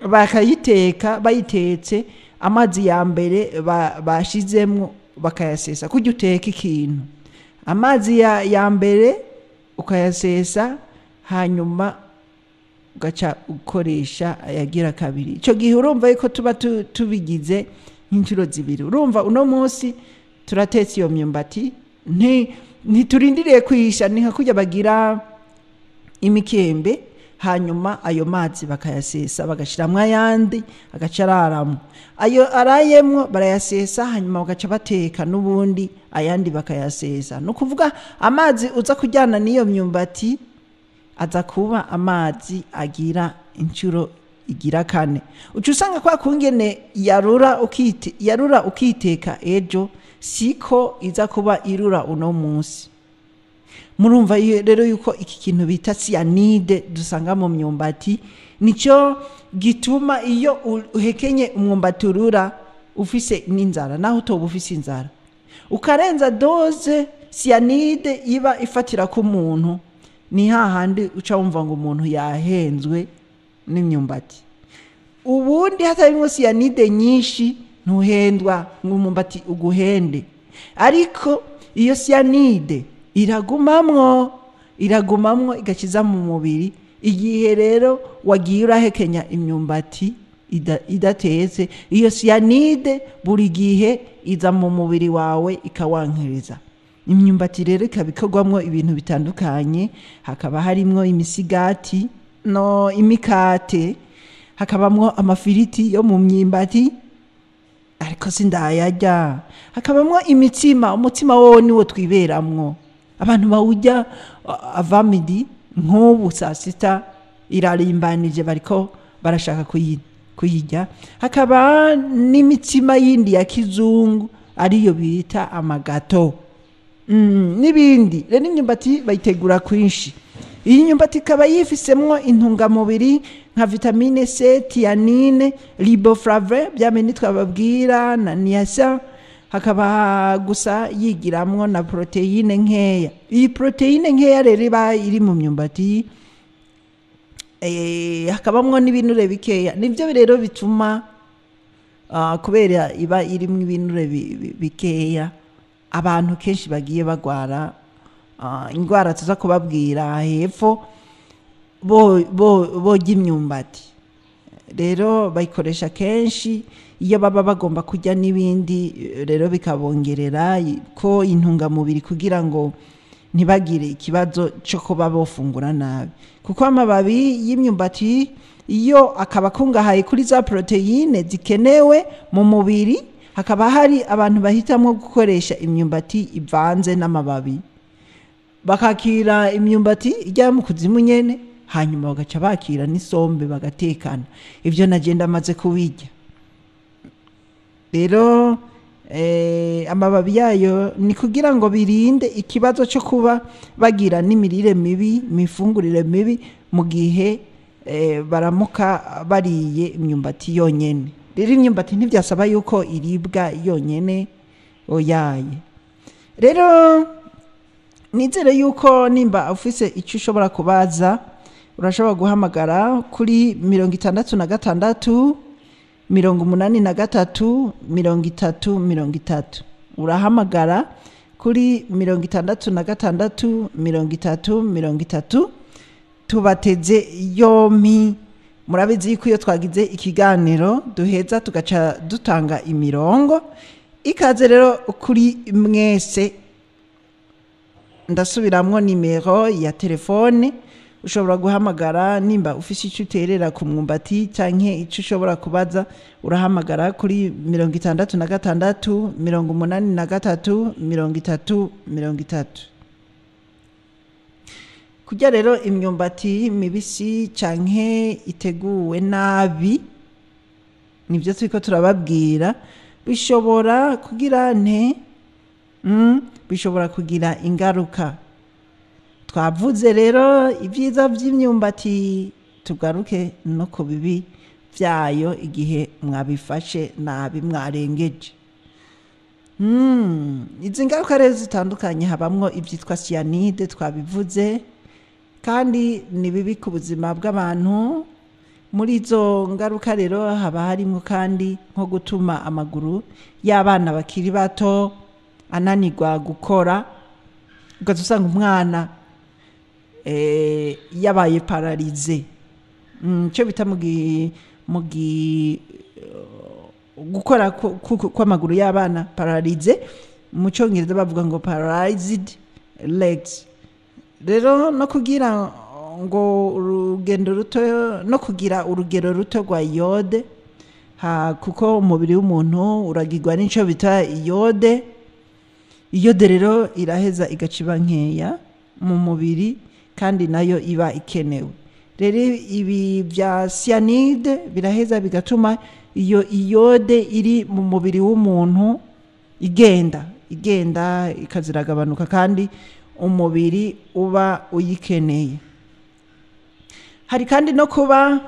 bakayiteka. Bayitetse, amazi ya mbere bashizemwo bakayasesa. Kujya uteka ikintu, amazi ya mbere ukayasesa, hanyuma ugaca ukoresha ayagira kabiri. Icyo gihe urumva yuko tuba tubigize nk'inshuro zibiri. Urumva uno munsi turatetse iyo myumbati, ntiturindiriye kuyisha. Ni nka kurya bagira imikembe, hanyuma ayo mazi bakayasesa, bagashyiramo ayandi, agaca araramo. Ayo arayemwo barayasesa, hanyuma bagaca bateka n'ubundi, ayandi bakayasesa. Ni ukuvuga amazi uza kujyana n'iyo myumbati aza kuba amazi agira inshuro igira kane. Uca usanga kwa kungene yarura ukite, yarura ukiteka ejo, siko iza kuba irura uno munsi. Murumva rero yuko iki kintu bita cyanide dusanga mu myumbati nicyo gituma iyo uhekenye umwumbati urura ufise n'inzara, naho utoba ufise inzara, ukarenza dose cyanide iba ifatira ku muntu, ni hahandi uca wumva ngo umuntu yahenzwe n'imyumbati. Ubundi hatarimo cyanide nyinshi ntuhendwa ngo umwumbati uguhende, ariko iyo cyanide iragumamwo igakiza mu mubiri. Igihe rero wagiye urahekenya imyumbati idatetse, iyo cyanide buri gihe iza mu mubiri wawe ikawankiriza. Imyumbati rero ikaba ikorwamwo ibintu bitandukanye, hakaba harimwo imisigati no imikate, hakabamwo amafiriti yo mu myumbati, ariko sindayarya, hakabamwo imitsima. Umutsima wowe niwo twiberamwo, abantu bawurya avamidi. Nk'ubu saa sita irarimbanije, bariko barashaka kuyirya. Hakaba n'imitsima yindi ya kizungu ariyo bita amagato n'ibindi. Rero imyumbati bayitegura kwinshi. Iyi myumbati ikaba yifisemwo intungamubiri nka vitamine C, thiamine, riboflavin, bya bindi twababwira, na niacin, hakaba gusa yigiramwo na poroteyine nkeya. Iyi poroteyine nkeya rero iba iri mu myumbati, hakabamwo n'ibinure bikeya. Nibyo rero bituma kubera iba irimwo ibinure bikeya, abantu kenshi bagiye bagwara indwara tuza kubabwira hepfo borya imyumbati. Rero bayikoresha kenshi iyo baba bagomba kurya n'ibindi, rero bikabongerera ko intungamubiri kugira ngo ntibagire ikibazo cyo kuba bofungura nabi, kuko amababi y'imyumbati iyo akaba akungahaye kuri za poroteyine zikenewe mu mubiri. Hakaba hari abantu bahitamo gukoresha imyumbati ivanze n'amababi, bakakira imyumbati ijya mu kuzimu nyene, hanyuma bagaca bakira n'isombe bagatekana. Ibyo nagenda amaze kubirya. Rero amababi yayo ni kugira ngo birinde ikibazo cyo kuba bagira n'imirire mibi, imifungurire mibi mu gihe baramuka bariye imyumbati yonyene. Rero imyumbati ntibyasaba yuko iribwa yonyene, oyaye. Rero nizere yuko nimba ufise icyo ushobora kubaza, urashobora guhamagara kuri 66 83 30 30. Urahamagara kuri 66 30 30. Tubateze yompi. Murabizi yuko iyo twagize ikiganiro duheza tugaca dutanga imirongo. Ikaze rero kuri mwese. Ndasubiramwo nimero ya telefone ushobora guhamagara nimba ufise icyo uterera ku mwumbati canke icyo ushobora kubaza. Urahamagara kuri 66 83 30 30. Kurya rero imyumbati mibisi canke iteguwe nabi, nibyo turiko turababwira, bishobora kugira nte bishobora kugira ingaruka. Twavuze rero ibyiza by'imyumbati, tugaruke no ku bibi. byayo igihe mwabifashe nabi, mwarengeje. Izi ngaruka rero zitandukanye, habamwo ibyitwa cyanide twabivuze, kandi ni bibi ku buzima bw'abantu. Muri izo ngaruka rero haba harimo kandi nko gutuma amaguru y'abana bakiri bato ananirwa gukora, ugaca usanga umwana yabaye paralysé. Icyo bita gukora kw'amaguru y'abana, paralysé, mu Cyongereza bavuga ngo paralyzed legs. Rero no kugira ngo urugendo ruto, no kugira urugero ruto rwa iode ha, kuko umubiri w'umuntu uragirwa n'icyo bita iode. Iode rero iraheza igaca iba nkeya mu mubiri, kandi nayo iba ikenewe. Rero ibi bya cyanide biraheza bigatuma iyo iode iri mu mubiri w'umuntu igenda igenda, ikaziragabanuka, kandi umubiri uba uyikeneye. Hari kandi no kuba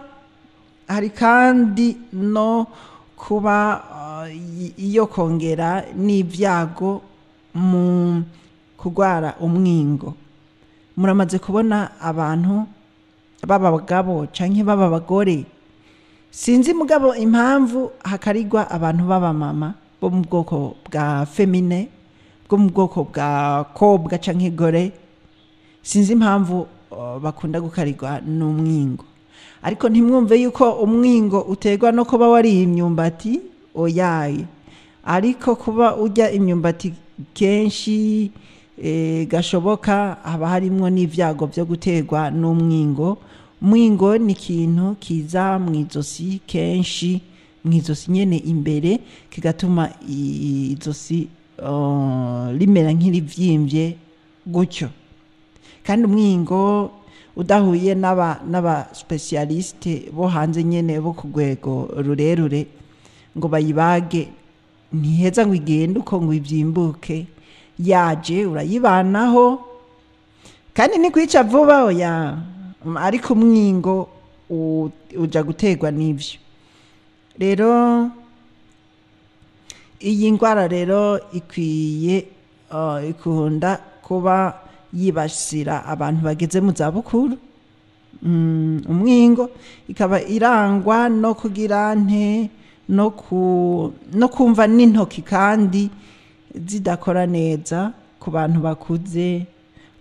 iyo kongera n'ibyago mu kurwara umwingo. Muramaze kubona abantu baba abagabo canke baba abagore, sinzi mugabo impamvu hakarigwa abantu b'abamama bo mu bwoko bwa féminin, bwo mu bwoko bwa kobwa canke gore, sinzi impamvu bakunda gukarirwa n'umwingo. Ariko ntimwumve yuko umwingo uterwa no kuba wariye imyumbati, oyaye. Ariko kuba urya imyumbati kenshi gashoboka, haba harimwo n'ibyago byo guterwa n'umwingo. Umwingo ni ikintu kiza mu izosi, kenshi mu izosi nyene imbere, kigatuma izosi rimera nk'irivyimbye gutyo. Kandi umwingo udahuye n'aba spécialistes bo hanze nyene, bo ku rwego rurerure, ngo bayibage, ntiheza ngo igende uko ngo ivyimbuke. Yaje urayibanaho, kandi ntikwica vuba, oya. Ariko umwingo uja guterwa n'ivyo. Rero iyi ndwara rero ikwiye ikunda kuba yibasira abantu bageze mu zabukuru. Umwingo ikaba irangwa no kugira nte, no kumva n'intoki kandi zidakora neza ku bantu bakuze,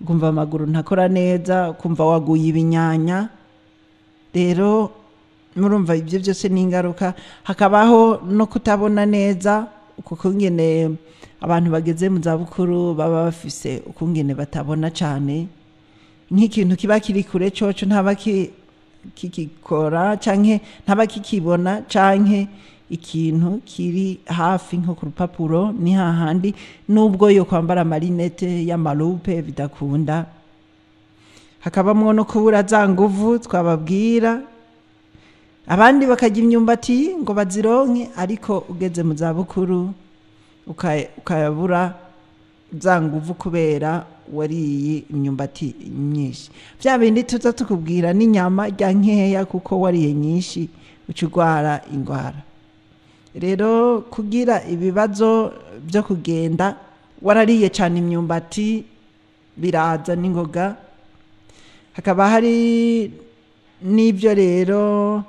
kumva amaguru ntakora neza, kumva waguye ibinyanya. Rero murumva ibyo byose ni ingaruka. Hakabaho no kutabona neza, kuko ngene abantu bageze mu zabukuru baba bafise ukungene batabona cyane, nk'ikintu kiba kiri kure coco ntaba kikikora canke ntaba kikibona, canke ikintu kiri hafi nko ku rupapuro ni hahandi, nubwo yo kwambara amalunettes y'amaloupe bidakunda. Hakabamwo no kubura za nguvu twababwira. Abandi bakarya imyumbati ngo bazironke, ariko ugeze mu zabukuru ukayabura za nguvu kubera wariye imyumbati myinshi. Vya bindi tuza tukubwira n'inyama, rya nkeya kuko wariye nyinshi, uca urwara ingwara. Rero kugira ibibazo byo kugenda warariye cyane imyumbati biraza n'ingoga. Hakaba hari n'ibyo rero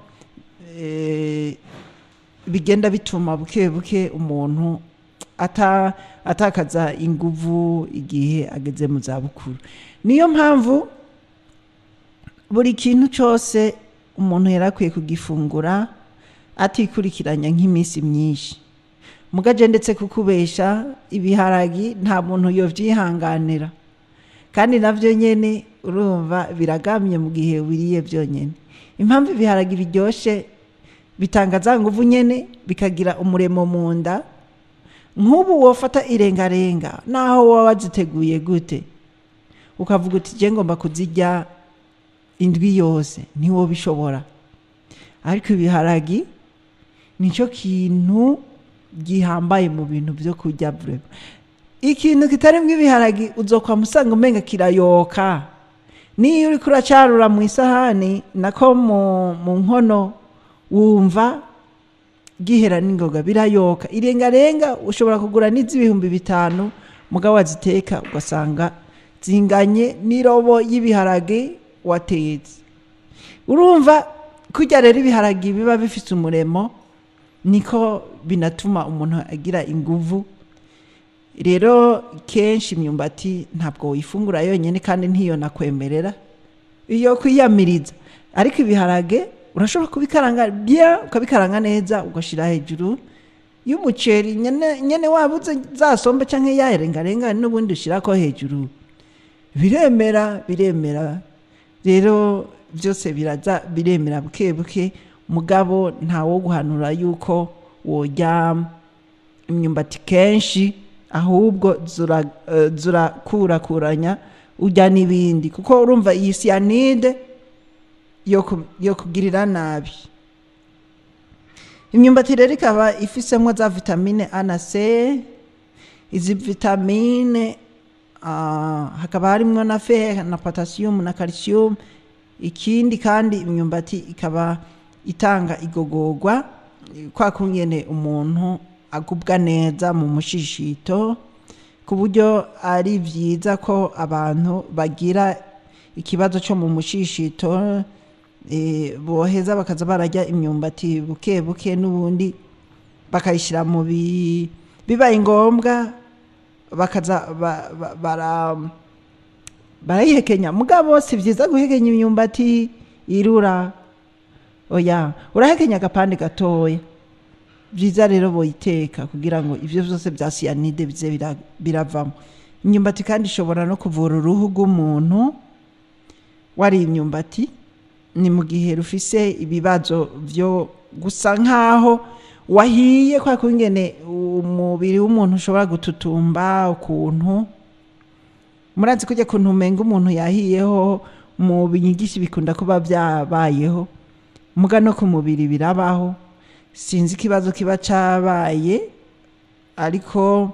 bigenda bituma buke buke umuntu atakaza inguvu igihe ageze mu zabukuru. Niyo mpamvu buri kintu cyose umuntu yari akwiye kugifungura atikurikiranya nk'iminsi myinshi. Mugaje ndetse kukubesha, ibiharagi nta muntu yovyihanganira, kandi navyo nyene urumva biragamye mu gihe wiriye byonyene. Impamvu ibiharagi biryoshe, bitanga za nguvu nyene, bikagira umuremo mu nda. Nk'ubu wofata irengarenga, naho woba waziteguye gute, ukavuga uti je ngomba kuzirya indwi yose, ntiwobishobora. Ariko ibiharagi nicyo kintu gihambaye mu bintu byo kurya vraiment. Ikintu kitarimwo ibiharagi uzokwama usanga umenga kirayoka. Niyo uriko uracarura mu isahani, nako mu nkono, Wumva gihera n'ingoga, birayoka. Irengarenga ushobora kugura n'iz'ibihumbi 5, mugabo waziteka ugasanga zinganye n'irobo y'ibiharage watetse. Urumva kurya rero ibiharage biba bifite umuremo, niko binatuma umuntu agira inguvu. Rero kenshi imyumbati ntabwo wifungura yonyine, kandi ntiyo nakwemerera iyo kwiyamiriza. Ariko ibiharage urashobora kubikaranga bien, ukabikaranga neza, ugashyira hejuru y'umuceri nyene nyene, wabuze za sombe canke ya rengarenga n'ubundi ushyirako hejuru, biremera, biremera. Rero byose biraza biremera buke buke. Mugabo ntawo guhanura yuko worya imyumbati kenshi, ahubwo zurakurakuranya urya n'ibindi, kuko urumva iyi cyanide yo kugirira nabi. Imyumbati rero ikaba ifisemo za vitamine A na C. Izi vitamine hakaba harimwo na fer na potassium na calcium. Ikindi kandi, imyumbati ikaba itanga igogorwa, kwa kungene umuntu agubwa neza mu mushishito, ku buryo ari byiza ko abantu bagira ikibazo cyo mu mushishito boheza bakaza bararya imyumbati buke buke, n'ubundi bakayishyira mu bibaye ngombwa bakaza barayihekenya. Mugabo si byiza guhekenya imyumbati irura, oya, urahekenya agapande gatoya. Byiza rero boyiteka kugira ngo ibyo byose bya cyanide bize biravamo. Imyumbati kandi ishobora no kuvura uruhu rw'umuntu wariye imyumbati, ni mu gihe rufise ibibazo byo gusa nkaho wahiye, kwa kungene umubiri w'umuntu ushobora gututumba ukuntu. Murazi kujya kuntu umenga umuntu yahiyeho. Mu binyigishi bikunda kuba byabayeho, muga no ku mubiri birabaho. Sinzi ikibazo kiba cabaye, ariko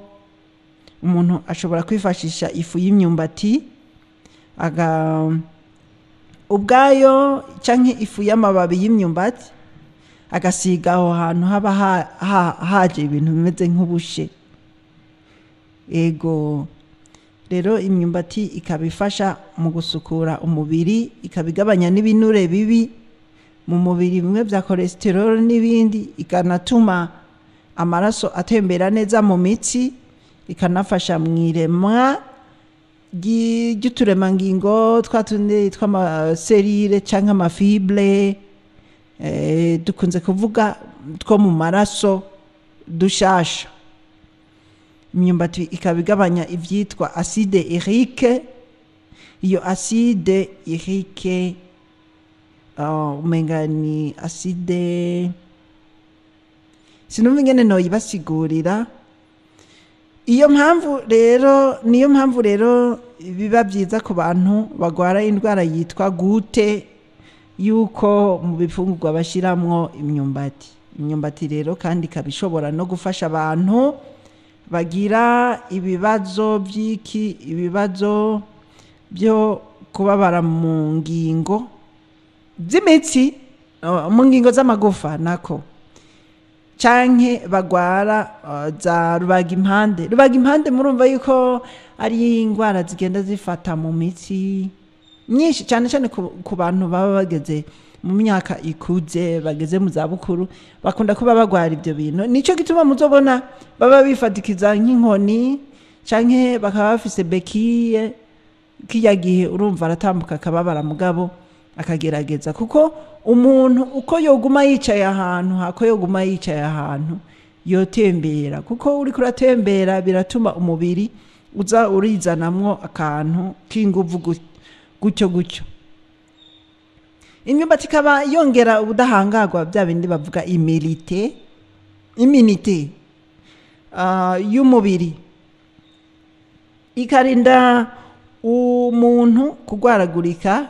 umuntu ashobora kwifashisha ifu y'imyumbati aga ubwayo canke ifu y'amababi y'imyumbati, agasiga aho hantu haba haje ibintu bimeze nk'ubushe. Ego rero, imyumbati ikaba ifasha mu gusukura umubiri, ikaba igabanya n'ibinure bibi mu mubiri, bimwe bya cholesterol n'ibindi, ikanatuma amaraso atembera neza mu mitsi, ikanafasha mu iremwa ry'uturemangingo twa tundi tw'ama cellules canke ama fibres, dukunze kuvuga two mu maraso dushasha. Imyumbati ikaba igabanya ivyitwa acide urique. Iyo acide urique, umenga ni acide, sinumva ingene noyibasigurira. Iyo mpamvu rero, niyo mpamvu rero biba byiza ku bantu bagwara indwara yitwa goutte yuko mu bifungurwa bashiramwo imyumbati. Imyumbati rero kandi ikaba ishobora no gufasha abantu bagira ibibazo by'iki, ibibazo byo kubabara mu ngingo z'imitsi, mu ngingo z'amagufa nako, canke bagwara za rubagimpande. Rubagimpande murumva yuko ari indwara zigenda zifata mu mitsi nyinshi cyane cyane ku bantu baba bageze mu myaka ikuze, bageze mu zabukuru, bakunda kuba bagwara ibyo bintu. Nico gituma muzobona baba bifatikiza nk'inkoni canke bakaba bafise béquilles. Kirya gihe urumva aratambuka akababara, mugabo akagerageza, kuko umuntu uko yoguma yicaye ahantu, hako yoguma yicaye ahantu, yotembera, kuko uriko uratembera biratuma umubiri uza urizanamwo akantu k'inguvu gutyo gutyo. Imyumbati ikaba yongera ubudahangarwa, bya bindi bavuga immunité y'umubiri, ikarinda umuntu kurwaragurika.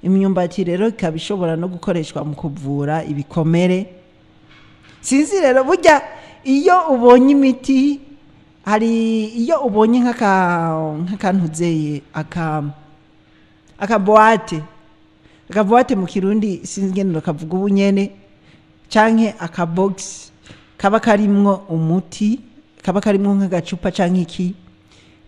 Imyumbati rero ikaba ishobora no gukoreshwa mu kuvura ibikomere. Sinzi rero, burya iyo ubonye imiti, hari iyo ubonye nk'akantuzeye aka boîte, aka boîte mu Kirundi sinzi ingene kavuga ubu nyene, Canke akabogisi kaba karimwo umuti, kaba karimwo nk'agacupa canke iki,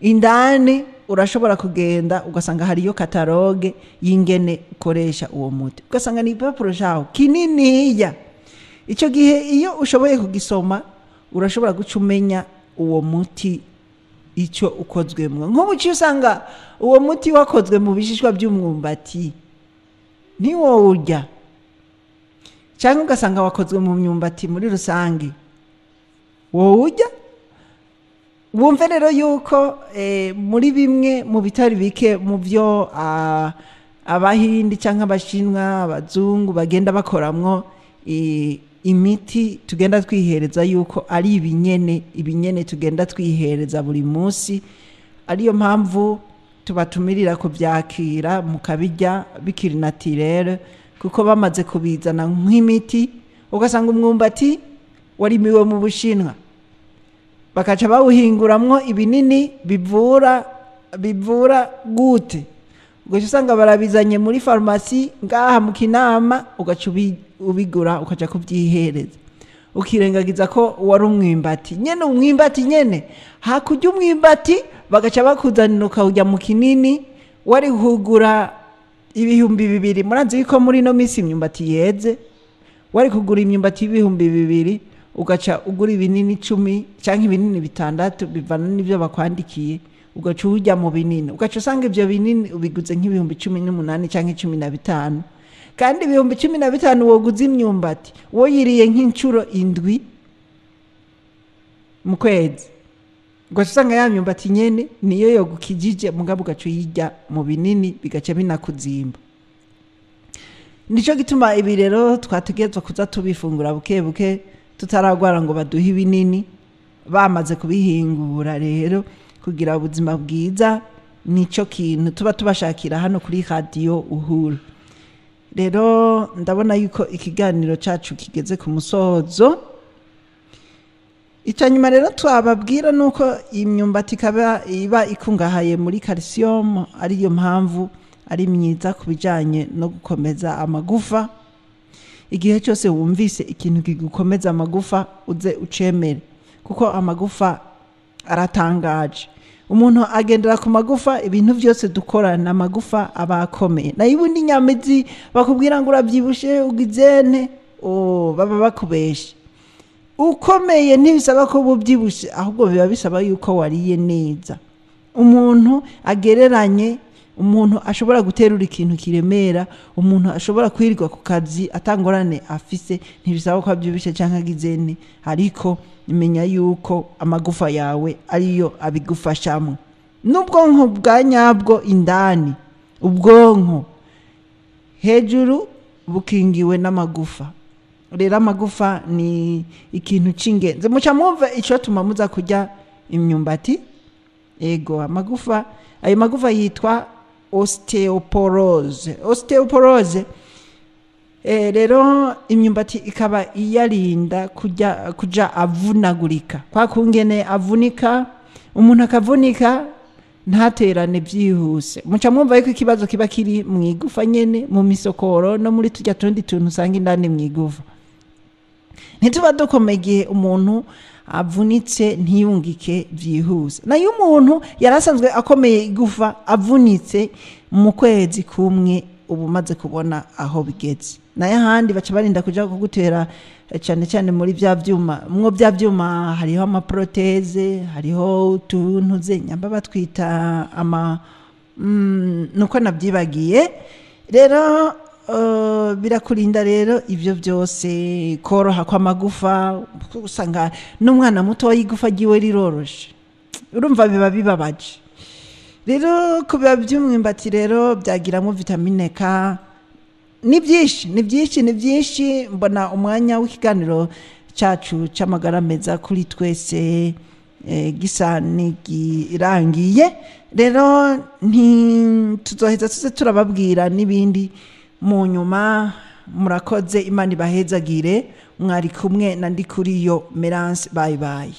indani urashobora kugenda ugasanga hariyo catalogue y'ingene ukoresha uwo muti, ugasanga ni igipapuro cawo kininiya. Icyo gihe iyo ushoboye kugisoma, urashobora guca umenya uwo muti icyo ukozwemwo. Nk'ubu uciye usanga uwo muti wakozwe mu bishishwa by'umwumbati, ntiwowurya, cyangwa ugasanga wakozwe mu myumbati muri rusange, wowurya? Wumve rero yuko muri bimwe mu bitari bike mu byo Abahindi cyangwa Abashinwa, abazungu bagenda bakoramwo imiti tugenda twihereza, yuko ari ibinyene ibinyene tugenda twihereza buri munsi. Ariyo mpamvu tubatumirira kubyakira mukabirya bikiri naturel, kuko bamaze kubizana nk'imiti, ugasanga umwumbati warimiwe mu Bushinwa, bakaca bawuhinguramwo ibinini bivura gute, ugaca usanga barabizanye muri farumasi ngaha mu Kinama, ugaca ubigura, ukaja kubyihereza, ukirengagiza ko wari umwimbati nyene. Umwimbati nyene, hakurya umwimbati bagaca bakuzanira ukawurya mu kinini wari kugura 2000. Murazi yuko muri ino minsi imyumbati yeze. Wari kugura imyumbati y'2000, ugaca ugura ibinini 10 cyangwa ibinini 6, bivana n'ibyo bakwandikiye, ugaca uwurya mu binini, ugaca usanga ibyo binini ubiguze nk'18,000 cyangwa 15. Kandi 15,000 woguze imyumbati woyiriye nk'inshuro 7 mu kwezi, ugaca usanga ya myumbati nyene niyo yogukijije, mugabo ugaca uyirya mu binini, bigaca binakuzimba. Nico gituma ibi rero twategerezwa kuza tubifungura buke buke, tutaragwara ngo baduhe ibinini bamaze kubihingura. Rero kugira ubuzima bwiza nico kintu tuba tubashakira hano kuri Radiyo Uhuru. Rero ndabona yuko ikiganiro cacu kigeze ku musozo. Icya nyuma rero twababwira ni uko imyumbati ikaba iba ikungahaye muri calcium, ariyo mpamvu ari myiza ku bijyanye no gukomeza amagufa. Igihe cyose wumvise ikintu kigukomeza amagufa, uze ucemere, kuko amagufa aratangaje. Umuntu agendera ku magufa. Ibintu byose dukora ni amagufa aba akomeye. Nayo ubundi inyamizi bakubwira ngo urabyibushe ugizene, oh, baba bakubeshe. Ukomeye ntibisaba ko uba ubyibushe, ahubwo biba bisaba yuko wariye neza. Umuntu agereranye, umuntu ashobora guterura ikintu kiremera, umuntu ashobora kwirirwa ku kazi atangorane afise, ntibisaba ko abyibushe cyangwa agizene. Ariko menya yuko amagufa yawe ariyo abigufashamo, n'ubwonko bwa nyabwo indani. Ubwonko hejuru bukingiwe n'amagufa. Rero amagufa ni ikintu cy'ingenzi. Muca mwumva icyo tuma muza kurya imyumbati. Ego, amagufa, ayo magufa yitwa ostéoporose. Ostéoporose rero imyumbati ikaba iyarinda kujya kuja avunagurika, kwa kungene avunika, umuntu akavunika ntaterane byihuse. Muca mwumva yuko ikibazo kiba kiri mu igufa nyene, mu misokoro no muri tujya tundi tuntu usanga indani mu igufa. Ntituba dukomeye igihe umuntu avunitse ntiyungike byihuse. Nayo umuntu yari asanzwe akomeye igufa, avunitse, mu kwezi kumwe uba umaze kubona aho bigeze. Nayo ahandi baca barinda kuja kugutera cyane cyane muri bya byuma. Mwo bya byuma hariho ama prothèses, hariho utuntu ze nyamba batwita ama nuko nabyibagiye. Rero birakurinda rero ibyo byose, koroha kw'amagufa. Usanga n'umwana muto igufa ryiwe riroroshe. Urumva biba bibabaje. Rero ku bibabi by'umwumbati rero byagiramo vitamine K. Ni byinshi, ni byinshi, ni byinshi. Mbona umwanya w'ikiganiro cyacu cy'amagara meza kuri twese gisa n'igirangiye. Rero ntituzoheza tuze turababwira n'ibindi mu nyuma. Murakoze, Imana ibahezagire. Mwari kumwe na Ndikuriyo Merance. Bye bye.